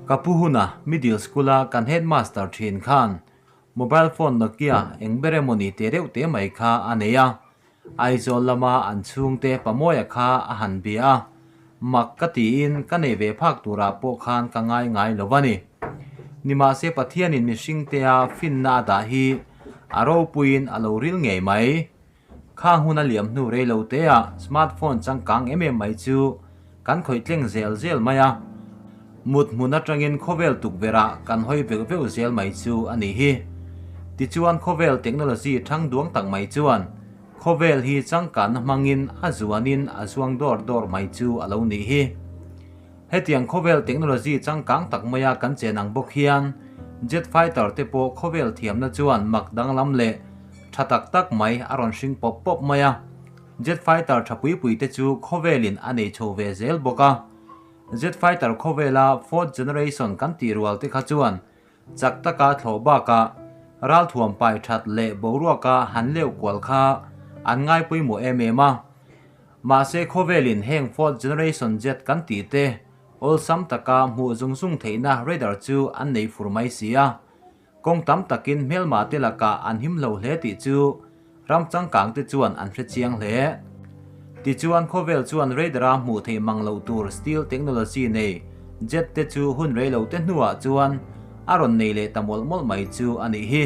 Ka pu huna middle school-a kan headmaster thin khan mobile phone Nokia eng ber emawni te reuh te mai kha a nei a, Aizawl lama an chhungte Pamawia kha a han bia a, mak ka tiin ka nei ve phak turah pawh khan ka ngai ngai lo a ni. Nimahse Pathianin mihringtea finna a dah hi a ropuiin a lo ril ngei mai. Khang hun a liam hnu rei lo te ah smartphone changkang em em mai chu kan khawih tleng zel zel mai a, mut hmun atangin khawvel tukverh ah kan hawi veuh veuh zel mai chu a nih hi. Tichuan khawvel technology thang duang tak mai chuan khawvel hi changkanna hmangin a zuanin a zuang dawr dawr mai chu a lo nih hi. Hetiang khawvel technology changkang tak maia kan chen ang bawk hian jet fighter te pawh khawvel thiamna chuan mak danglam leh tha tak tak mai a rawn hring pawp pawp mai a. Jet fighter tha pui pui te chu khawvelin a nei chho ve zel bawk a. Jet fighter khawvela fourth generation kan tih rual te kha chuan chak taka thlawh bakah ralthuam pai that leh boruaka han leuh kual kha an ngai pawimawh em em a. Mahse khawvelin heng fourth generation jet kan tih te awlsam taka hmuh zung zung theihna radar chu an nei fur mai si a. Kawng tam takin hmelma te lakah an him lo hle tih chu ram changkang te chuan an hre chiang hle. Tichuan khawvel chuan radar a hmuh theih mang loh tur steel technology nei jet te chu hun rei lo te hnuah chuan a rawn nei leh ta mawlh mawlh mai chu a nih hi.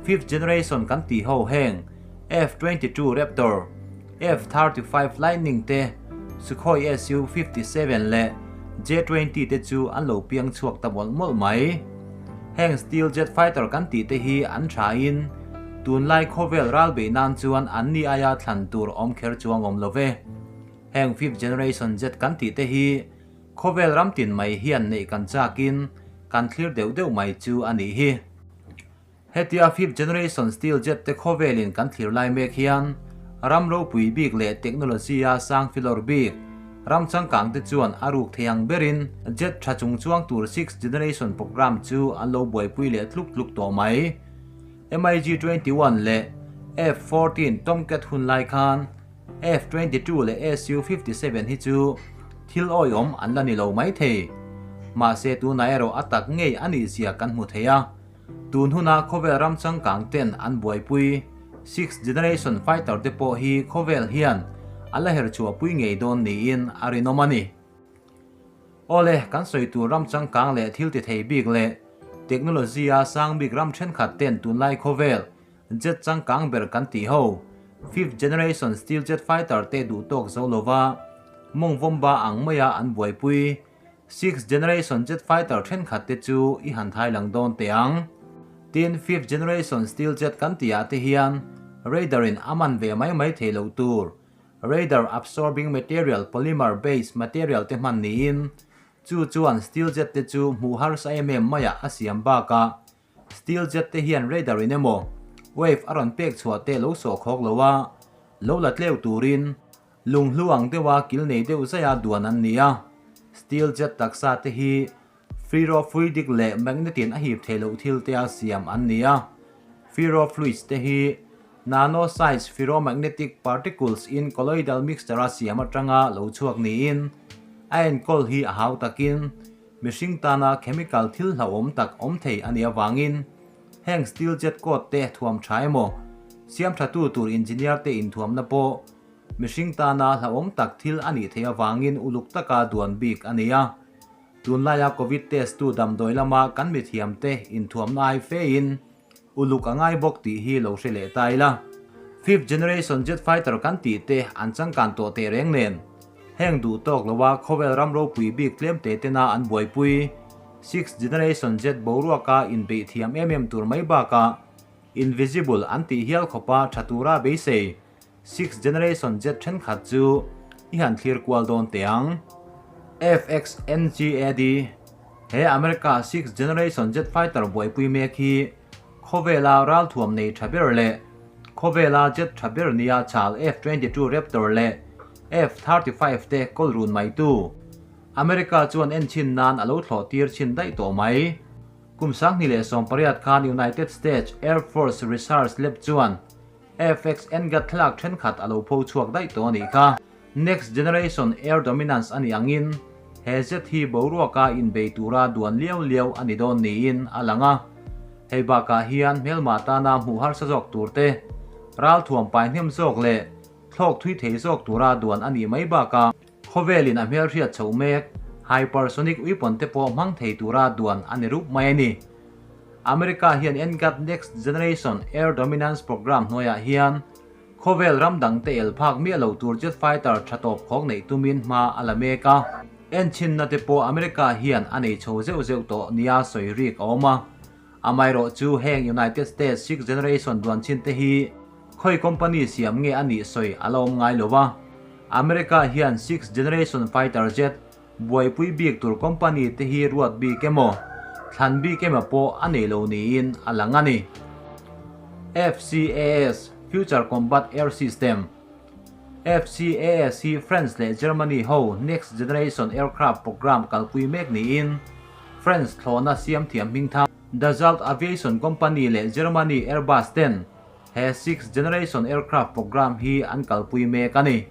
Fifth generation kan tih ho heng F-22 Raptor, F-35 Lightning te, Sukhoi Su-57 leh J-20 te chu an lo piang chhuak ta mawlh mawlh mai. Heng steel jet fighter kan tih te hi an thain tunlai khawvel ral beih nan chuan an ni aia thlan tur awm kher chuang awm lo ve. Heng fifth generation jet kan tih te hi khawvel ram tin mai hian neih kan chakin kan thlir deuh deuh mai chu a nih hi. Hetia fifth generation steel jet te khawvelin kan thlir lai mek hian ram ropui bik leh technology a sang filawr bik ram changkang te chuan a ruk thei ang berin jet tha chung chuang tur sixth generation program chu an lo buaipui leh tluk tluk tawh mai. MiG-21 leh F-14 Tomcat hun lai khan F-22 leh Su-57 hi chu thil awihawm an la ni lo mai thei. Mahse tunah erawh a tak ngei a nih zia kan hmu thei a. Tun huna khawvel ram changkang ten an buaipui sixth generation fighter te pawh hi khawvel hian a la her chhuahpui ngei dawn niin a rinawm a ni. Awle, kan sawi tur ram changkang leh thil ti thei bik leh technology a sang bik ram thenkhat ten tunlai khawvel jet changkang ber kan tih ho fifth generation steel jet fighter te duh tawk zo lova mawng vawmba ang maia an buaipui Sixth generation jet fighter thenkhat te chu i han thai lang dawn teh ang. Tin, fifth generation steel jet kan tih ah te hian radar in a man ve mai mai thei loh tur radar absorbing material polymer based material te hman niin chu chuan steel jet te chu hmuh harsa em em maiah a siam bakah steel jet te hian radar in emaw wave a rawn pek chhuah te lo sawh khawk lo a, lo la tleu turin Lunghlu ang deuha kil nei deuh zaia duan an ni a, steel jet taksa te hi ferrofluidic leh magnet in a hip theih loh thil te a siam an ni a. Ferrofluids te hi nano size ferromagnetic particles in colloidal mixture a siam atanga lo chhuak niin a enkawl hi a hau takin mihring tana chemical thil hlauhawm tak awm thei a nih avangin heng steel jet coat te thuam tha emaw siam thatu tur engineer te inthuamna pawh Mihring tana hlauhawm tak thil a nih theih avangin uluk taka duan bik a ni a. Tunlaia Covid test tu damdawi lama kan mithiamte inthuamna ai fein uluk a ngai bawk tih hi lo hre leh ta ila. Fifth generation jet fighter kan tih te an changkan tawh teh reng nen. Heng duh tawk loa khawvel ram ropui bik tlem te tena an buaipui sixth generation jet boruaka inbeih thiam em em tur mai bakah invisible an tih hial khawpa tha tura beisei Sixth generation jet thenkhat chu i han thlir kual dawn teh ang. FXNGAD, He America sixth generation jet fighter buaipui mek hi khawvela ralthuam nei tha ber leh khawvela jet tha ber nia chal F-22 Raptor leh F-35 te kawl run mai tu America chuan enchhin nan a lo thlawh tir chhin daih tawh mai. Kum 2018 khan United States Air Force Research Lab chuan FX Engat thlalak thenkhat a lo pho chhuak daih tawh a nih kha. Next generation air dominance a nih angin He jet hi boruaka inbei tura duan liau liau a ni dawn niin a lang a. Hei bakah hian hmelma tana hmuh harsa zawk tur te, ralthuam pai hnem zawk leh thlawk thui thei zawk tura duan a nih mai bakah khawvelin a hmelhriat chhoh mek hypersonic weapon te pawh hmang thei tura duan a ni rup mai a ni. America hian NGAD Next Generation Air Dominance Program hnuaiah hian Khawvel ram dangte el phak miah lo tur jet fighter tha tawp khawk neih tumin hma a la mek a. Enchhinna te pawh America hian a nei chho zeuh zeuh tawh nia sawi rik a awm a. Amaherawh chu heng United States sixth generation duan chin te hi khawi company siam nge a nih sawi a la awm ngai lo va. America hian sixth generation fighter jet buaipui bik tur company te hi ruat bik emaw, thlan bik emaw pawh a nei lo niin a lang a ni. FCAS, Future Combat Air System, FCAS hi France leh Germany ho Next Generation Aircraft Programme kalpui mek niin France thlawhna siam thiam hmingthang Dassault Aviation Company leh Germany Airbus ten He Sixth Generation Aircraft Programme hi an kalpui mek a ni.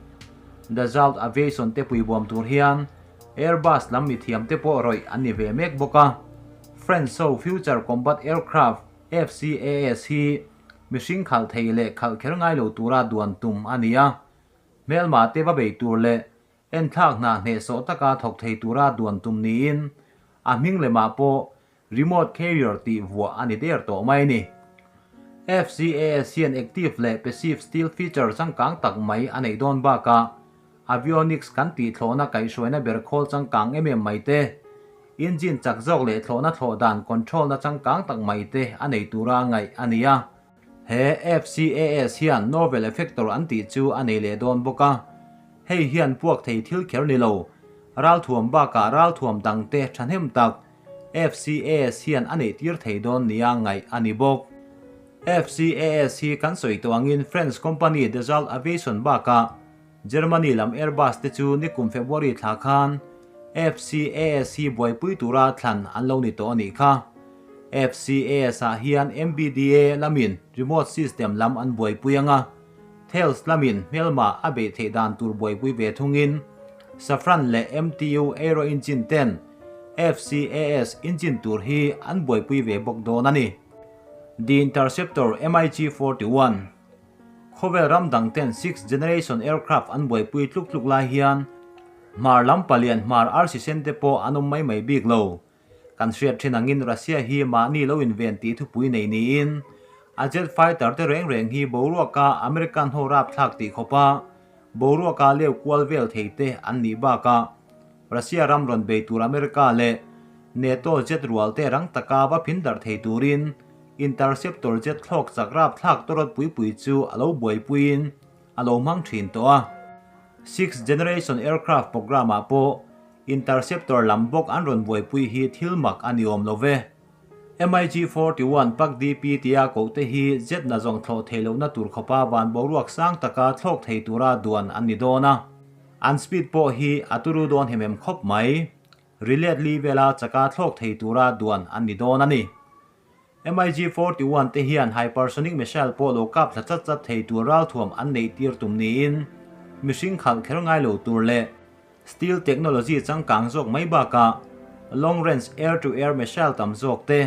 Dassault Aviation te puibuam tur hian Airbus lam mithiam te pawh rawih an ni ve mek bawk a. French ho Future Combat Aircraft, FCAS, hi mihring khalh thei leh khalh kher ngai lo tura duan tum a ni a. Hmelma te va bei tur leh enthlak hna hnehsawh taka thawk thei tura duan tum niin a hming lemah pawh Remote carrier tih vuah a ni der tawh mai a ni. FCAS hian active leh passive stealth feature changkang tak mai a neih dawn bakah avionics kan tih thlawhna kaihhruaina ber khawl changkang em em mai te, engine chak zawk leh thlawhna thlawh dan control na changkang tak mai te a nei tura ngaih a ni a. He FCAS hian novel effector an tih chu a nei leh dawn bawk a. Hei hian puak thei thil kher ni lo, ralthuam bakah ralthuam dangte thahnem tak FCAS hian a neihtir thei dawn nia ngaih a ni bawk. FCAS hi kan sawi tawh angin French company Dassault Aviation bakah Germany lam Airbus te chu nikum February thla khan FCAS hi buaipui tura thlan an lo ni tawh a nih kha. FCAS ah hian MBDA lamin remote system lam an buaipui anga Thales lamin hmelma a beih theih dan tur buaipui ve thungin Safran leh MTU Aero Engine ten FCAS engine tur hi an buaipui ve bawk dawn a ni. The Interceptor MiG-41 Khawvel ram dang ten sixth generation aircraft an buaipui tluk tluk lai hian hmar lam palian hmar arsi sen te pawh an awm mai mai bik lo. Kan hriat thin angin Russia hi mahni lo inven tih thupui nei niin a jet fighter te reng reng hi boruaka American ho rapthlak tih khawpa boruaka leu kual vel thei te an nih bakah Russia ram rawn bei tur America leh NATO jet rual te rang taka va phin darh thei turin interceptor jet thlawk chak rapthlak tawrawt pui pui chu a lo buaipuiin a lo hmang thin tawh a. Sixth Generation Aircraft Programme ah pawh interceptor lam bawk an rawn buaipui hi thil mak a ni awm lo ve. MiG-41 Pak DP tia koh te hi jet na zawng thlawh theih lohna tur khawpa van boruak sang taka thlawk thei tura duan an ni dawn a. An speed pawh hi a turu dawn hem em khawp mai. Rilet li vela chaka thlawk thei tura duan an ni dawn a ni. MiG-41 te hian hypersonic missile pawh lo kap thla chat chat thei tur ralthuam an neih tir tum niin mihring khalh kher ngai lo tur leh Steel technology changkang zawk mai bakah long range air to air missile tam zawk te,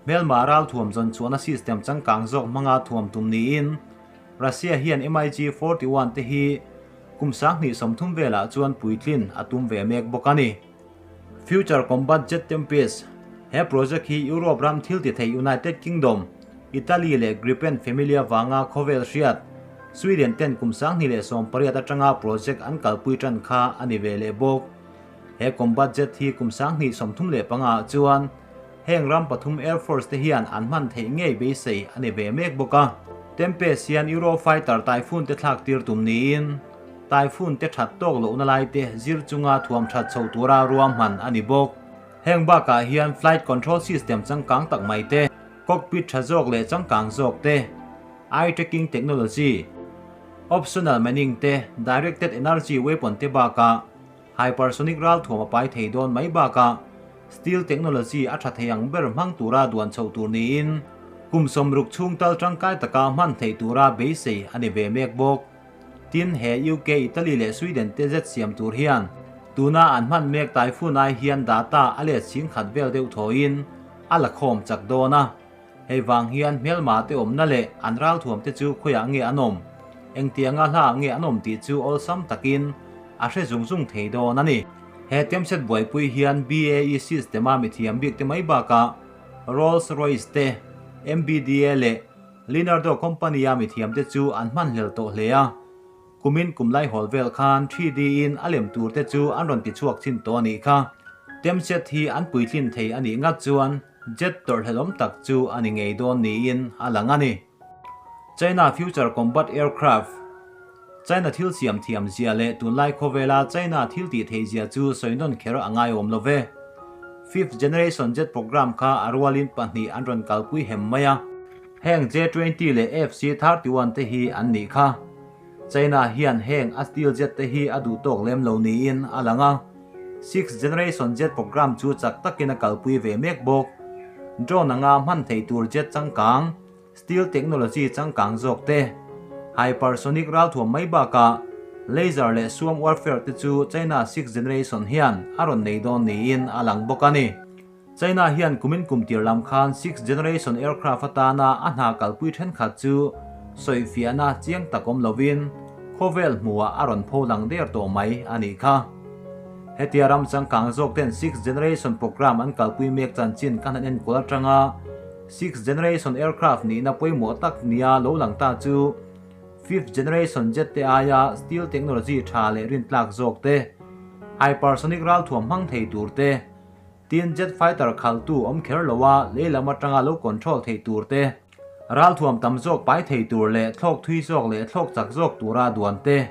hmelma ralthuam zawn chhuahna system changkang zawk hmanga thuam tum niin Russia hian MiG-41 te hi kum 2030 velah chuan puitlin a tum ve mek bawk a ni. Future Combat Jet Tempest, He project hi Europe ram thil ti thei United Kingdom, Italy leh Gripen family avanga khawvel hriat, Sweden ten kum 2018 atanga project an kalpui tan kha a ni ve leh bawk. He combat jet hi kum 2035 ah chuan heng ram pathum Air Force te hian an hman theih ngei beisei a ni ve mek bawk a. Tempest hian Eurofighter Typhoon te thlak tir tum niin Typhoon te that tawk lohna lai te zir chunga thuam that chho tura ruahman a ni bawk. Heng bakah hian flight control system changkang tak mai te, cockpit tha zawk leh changkang zawk te, eye tracking technology, optional manning te, directed energy weapon te bakah hypersonic ralthuam a pai thei dawn mai bakah steel technology a tha thei ang ber hmang tura duan chhoh tur niin kum 60 chhung tal tangkai taka hman theih tura beisei a ni ve mek bawk. Tin, he UK, Italy leh Sweden te zet siam tur hian Tuna an hman mek Typhoon ai hian data a let 10,000 vel deuh thawiin a la khawm chak dawn a. Hei vang hian hmelma te awmna leh an ralthuam te chu khawiah nge an awm, engtianga hla nge an awm tih chu awlsam takin a hre zung zung thei dawn a ni. He temset buaipui hian BAE system a mithiam bik te mai bakah Rolls Royce te, MBDA leh Leonardo company a mithiam te chu an hmanhlel tawh hle a. Kumin kum laihawl vel khan 3D in a lem tur te chu an rawn ti chhuak thin tawh a nih kha. Temset hi an puitlin thei a nih ngat chuan jet tawrhhlelawm tak chu a ni ngei dawn niin a lang a ni. China Future Combat Aircraft, China thil siam thiam zia leh tunlai khawvela China thil tih theih zia chu sawi nawn kher a ngaiawm lo ve. Fifth Generation Jet Program kha a rualin pahnih an rawn kalpui hem mai a. Heng J-20 leh FC-31 te hi an nih kha. China hian heng a steel jet te hi a duh tawk lem lo niin a lang a. Sixth Generation Jet Program chu chak takin a kalpui ve mek bawk. Drone anga hman thei tur jet changkang, steel technology changkang zawk te, hypersonic ralthuam mai bakah laser leh swarm warfare te chu China Sixth Generation hian a rawn nei dawn niin a lang bawk a ni. China hian kumin kum tir lam khan Sixth Generation Aircraft atana a hna kalpui thenkhat chu sawifiahna chiang tak awm lovin khawvel hmuhah a rawn pho lang der tawh mai a nih kha. Hetia ram changkang zawk ten Sixth Generation Program an kalpui mek chanchin kan han enkawl atanga Sixth Generation Aircraft nihna pawimawh tak nia lo lang ta chu Fifth Generation jet te aia steel technology tha leh rintlak zawk te, hypersonic ralthuam hmang thei tur te, Tin, jet fighter khaltu awm kher lo a, lei lam atanga lo control thei tur te, ralthuam tam zawk pai thei tur leh thlawk thui zawk leh thlawk chak zawk tura duan te,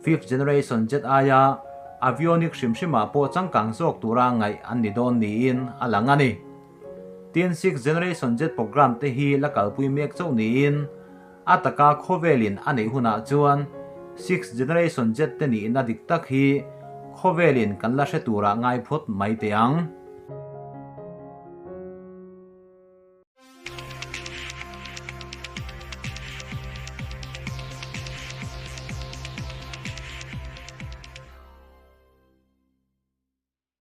fifth generation jet aia avionic hrim hrimah pawh changkang zawk tura ngaih an ni dawn niin a lang a ni. Tin, sixth generation jet program te hi la kalpui mek chauh niin a taka khawvelin a neih hunah chuan sixth generation jet te nihna dik tak hi khawvelin kan la hre turah ngai phawt mai teh ang.